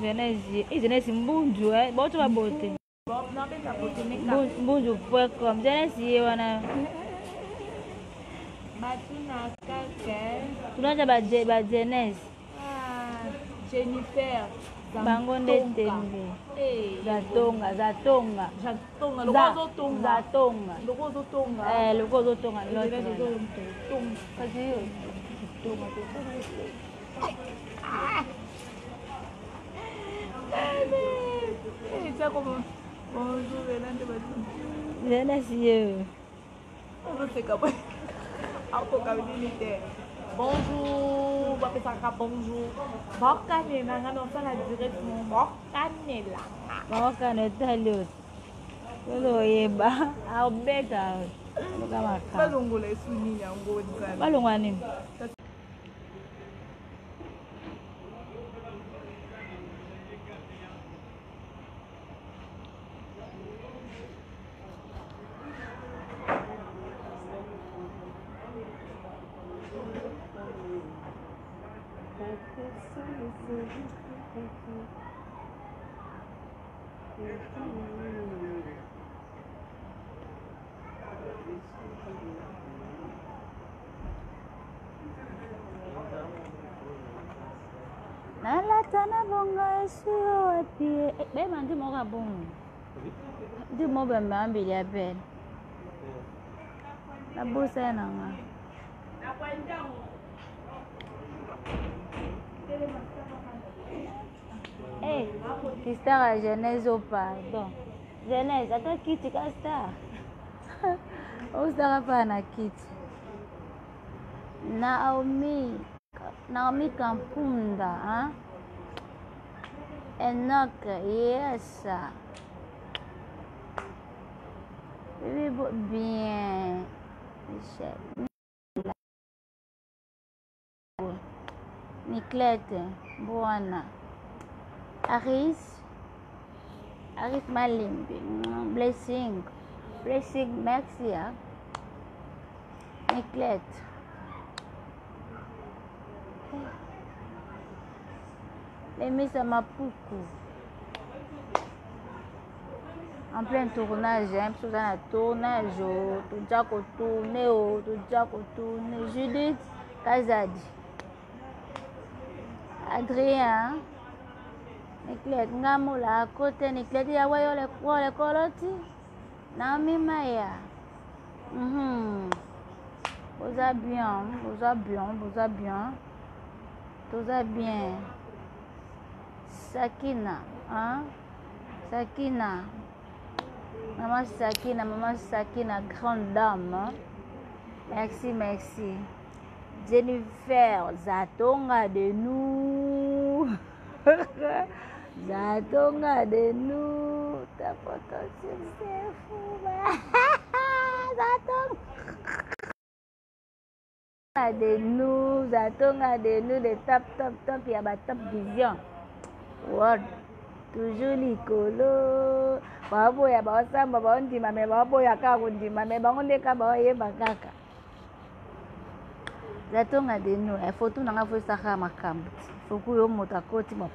Genèse, eh, Genèse mbunzu eh, bauti ba beauté. Mbunzu point com. Genèse ye wana. Batuna kaka. Tunaja ba ba Genèse. Ah, Jennifer. Bango nde tembe. Zatonga, zatonga. Zatonga, lokola ozotonga. Zatonga. Lokola ozotonga. Eh, lokola ozotonga. Tonga. Kasi yo. Tonga, tonga. Akoka nini te. Bonjour, bapesaka bonjour. Baokanela nga nosala direct mo baokanela. Baokana etali oyo. Oyo oyeba abeta luka makambo. Balongola esu nini yango nzambe. Balongola nini? Nalata na bongo esu yo wapi eh, bema ndi moko ya bongo ndi moko bembe ambili ya bele nabosana na nga. Hey, eh, star ya Genèse oh pardon. Genèse ata kiti ka star. Osaka pa na kiti. Naomi Naomi Kampunda, hein? Enoch, yes. Bien. Michel. Niclette, Mbwana. Aris, Aris Malimbi, Blessing, Blessing, merci. Hein? Niclette. Lemisa Mapuku. En plein tournage, hein, biso toza na tournage o, toza kotourne o, toza kotourne. Judith Kazadi. Adrien, Niclette, nga mola kote Niclette ya wayo le wole koloti. Naomi Maya. Boza bien, boza bien, boza bien. Toza bien. Sakina, hein? Sakina. Maman Sakina, maman Sakina, grande dame. Hein? Merci, merci. Jennifer Zatonga de nous. Zatonga de nous. Ta photo sur c'est fou. Zatonga de nous. Zatonga de nous. De top, top, top. Il y a ba top vision. World. Toujours likolo. Baboya, baosamba, baondima, mais baboya kaka kondima, mais bango nde kaka baoyeba kaka. Zatonga de nous, eh, photo nanga fo esaka makambo ti. Foku yo moto akoti mo.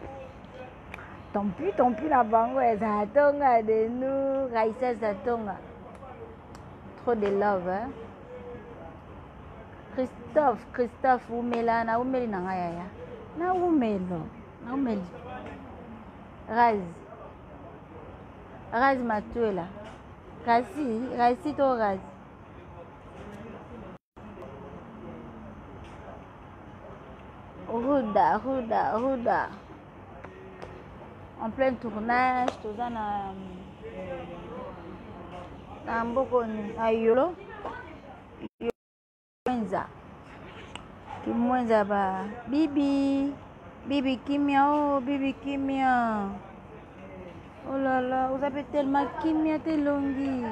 Tant pis, tant pis na bango, eh, Zatonga de nous, Raissa Zatonga. Trop de love, hein. Christophe, Christophe, umela na umeli na nga yaya. Na umelo, na umeli. Raz. Raz Matuela. Razi, Razi to Raz. Ruda, Ruda, Ruda. En plein tournage, toza na na mboko na yolo. Kimwenza. Kimwenza ba bibi. Bibi kimia oh, bibi kimia. Oh là là, vous avez tellement kimia te longi.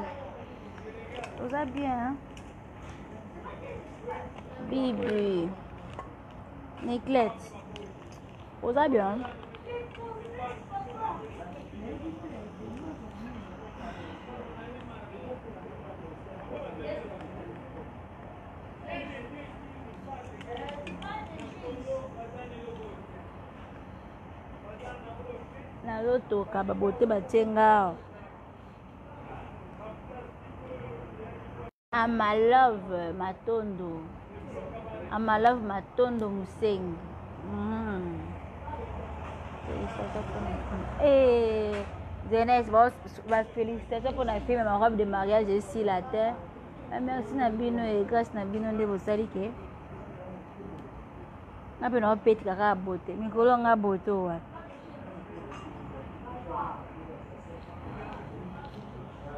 Vous avez bien hein? Bibi. Niclette. Vous avez bien? Nazotoka babote batie nga awa. Amalove Matondo. Amalove Matondo Musengi. Eh, Jeunesse, ba félicitations pour la film ma robe de mariage esila te. Merci na bino et grâce na bino nde bosali ke. Nga mpe naopetika kaka bote. Mikolo nga bote wapi?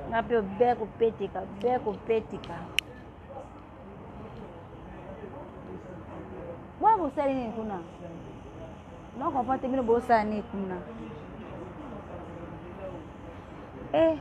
Nga mpe obe kopetika, be kopetika. Bwana bosali nini kuna? Non comprendre te bino bosala nini kuna? Eh.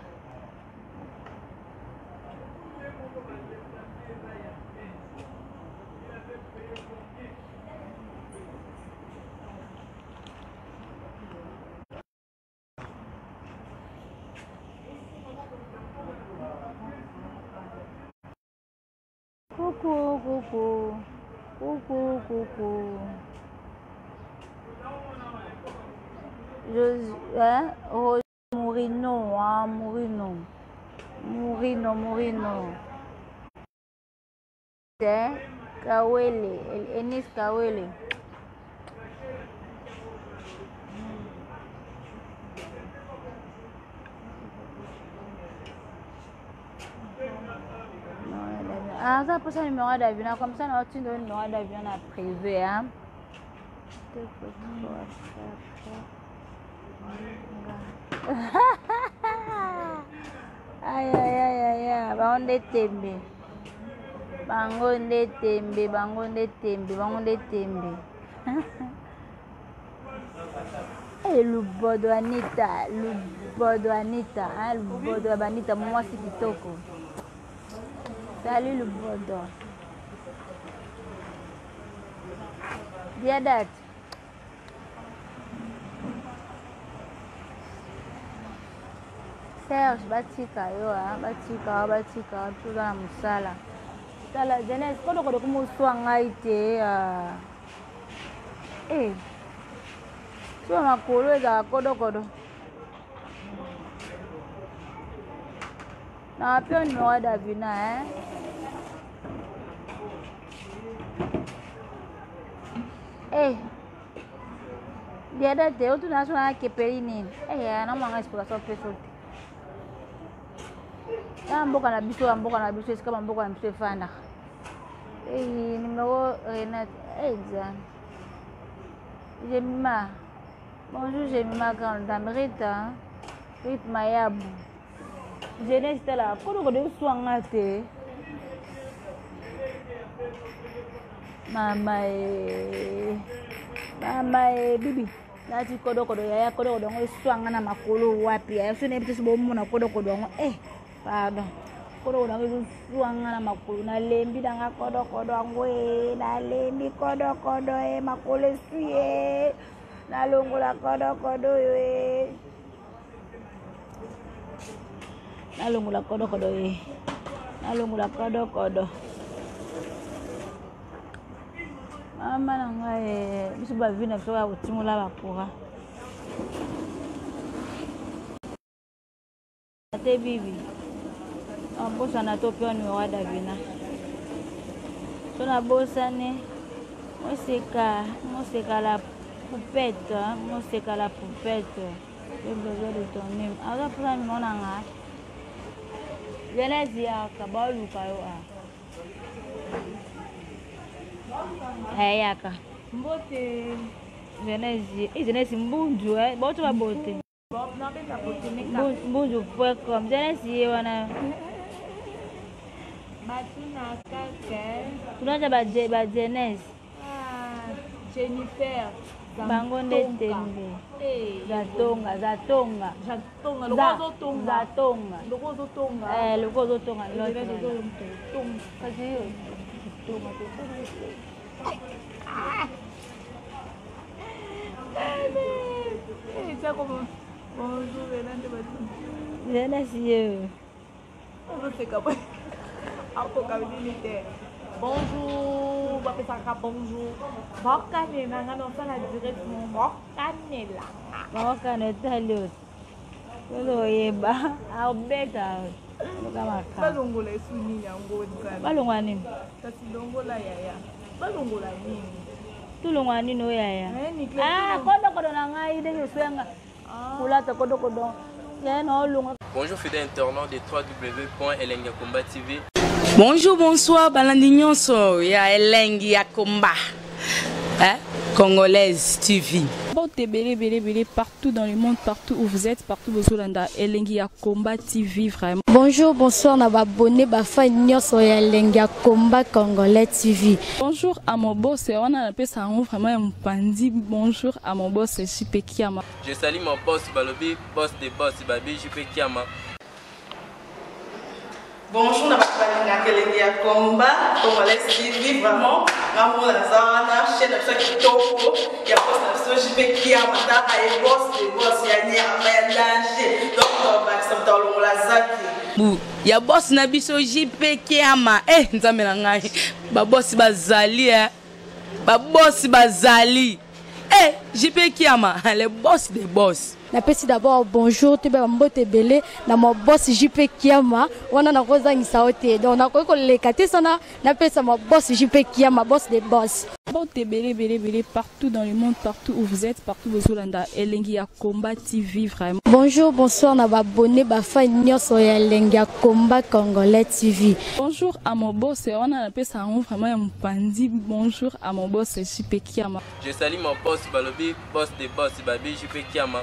Coucou, coucou, coucou, coucou. Je, hein, Roger Mourino, hein, Mourino. Mourino, Mourino. Hein, Kawele, Enis Kawele. Ah, ça pour ça numéro d'avion, comme ça, on a un numéro d'avion à privé, hein. 2, 3, 4, Aïe, aïe, aïe, aïe, aïe, bango nde tembe. Bango nde tembe, bango nde tembe, bango nde tembe. Eh, Lubodo Anita, Lubodo Anita, hein, Lubodo Anita, mwasi kitoko. Salut Lubodo. Diadat. Serge, batika yo, hein, batika, batika, biso na mosala. Tala, Jeunesse, kodo kodo kumoswa ngai te. Eh. So makolo ezalaka kodokodo. Na wapi numéro ya Davina, hein? Eh. Diada te, otuna so na kepeli nini? Eh, na mwanga explication peso te. Ya mboka na biso, ya mboka na biso, esika mboka na biso efandaka. Eh, numéro Renate, eh, Diane. Jemima. Bonjour Jemima, grande dame. Rita, Rita Mayabu. Jeunesse tala, kodo kodo swanga te. Mama e. Mama e bibi. Nati kodo kodo yaya kodo kodo ngo swanga na makolo wapi. Ya so ne biso bomona kodo kodo ngo eh pardon. Kodo kodo ngo swanga na makolo na lembi nanga kodo kodo ngo e na lembi kodo kodo e makolo suye. Na longola kodo kodo yo e. Na longola kodo kodo e. Na longola kodo kodo. Mama na ngai biso ba vi na biso ya kotimola ba courant. Te bibi. Abosana to pe numéro ya Davina. So na bosane moseka, moseka la poupette, hein, moseka la poupette. J'ai besoin de ton numéro. Alors pour ça numéro na nga. Jeunesse yaka baluka yo a. Hey yaka. Mbote. Jeunesse, eh jeunesse mbunju eh, boto ba bote. Mbunju point com. Jeunesse ye wana. Batuna kaka. Tunaja ba ba jeunesse. Ah, Jennifer. Bango nde tembe. Zatonga, zatonga. Zatonga, loko ozotonga. Zatonga. Loko ozotonga. Eh, loko ozotonga. Tonga. Kasi yo tonga tonga. Eh, tia comme bonjour Belande batuna. Jeunesse ye. Ozoseka boye. Akoka nini te. Bonjour. Bonjour, bapesaka bonjour. Baokanela nga nasala direct mo baokanela. Baokana etali oyo. Solo oyeba abeta oluka makambo. Balongola esu nini yango Nzambe? Balongola nini? Kasi longola yaya. Balongola nini? Tolongola nini oyo yaya? Eh, Niclette, Ah, kodokodo na ngai ndenge eswenga. Ah. Kolata kodokodo. Yaya na olonga. Bonjour fidèles internautes de www.elengakomba TV. Bonjour, bonsoir, balandi nyonso ya elengi ya komba. Hein? Congolaise TV. Mbote ebele ebele ebele partout dans le monde, partout où vous êtes, partout bozolanda Elengi ya Combat TV vraiment. Bonjour, bonsoir na ba abonné ba fan nyonso ya Elengi ya Combat Congolais TV. Bonjour à mon boss, wana napesa yango vraiment ya mopanzi. Bonjour à mon boss JP Kiama. Je salue mon boss Balobi, boss des boss Babi JP Kiama. Bonjour na bato balingaka elengi ya combat congolais TV vraiment nga moko naza wana chaîne na biso ya kitoko ya boss na biso JP Kiama tala ye boss de boss ya nyama ya danger donc tobakisa moto alongola zaki Bu ya boss na biso JP Kiama. Eh nzambe na ngai. Ba boss bazali eh. Ba boss bazali. Eh JP Kiama, le boss des boss. Napesi d'abord bonjour toyeba mbote ebele na ma boss JP Kiama wana nakozangisa yo te donc nakoki koleka te sana napesa ma boss JP Kiama boss des boss. Mbote ebele ebele ebele partout dans le monde, partout où vous êtes, partout bozolanda Elengi ya Combat TV vraiment. Bonjour, bonsoir na ba abonné ba fan nyonso ya Elengi ya Combat Congolais TV. Bonjour à mon boss, wana napesa yango vraiment ya mopanzi. Bonjour à mon boss JP Kiama. Je salue mon boss Balobi, boss des boss Babi JP Kiama.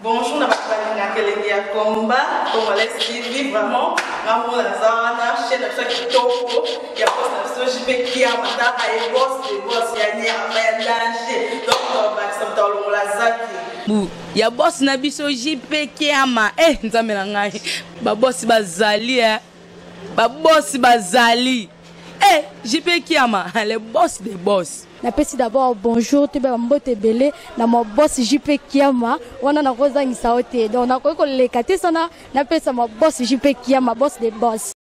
Bonjour na bato balingaka elengi ya combat congolais TV vraiment nga moko naza wana chaîne na biso ya kitoko ya boss na biso JP Kiama tala ye boss de boss ya nyama ya danger donc tobakisa moto alongola zaki. Bu ya boss na biso JP Kiama. Eh nzambe na ngai. Ba boss bazali eh. Ba boss bazali. Eh JP Kiama, le boss des boss. Napesi d'abord bonjour toyeba mbote ebele na ma boss JP Kiama wana nakozangisa yo te donc nakoki koleka te sana napesa ma boss JP Kiama boss des boss.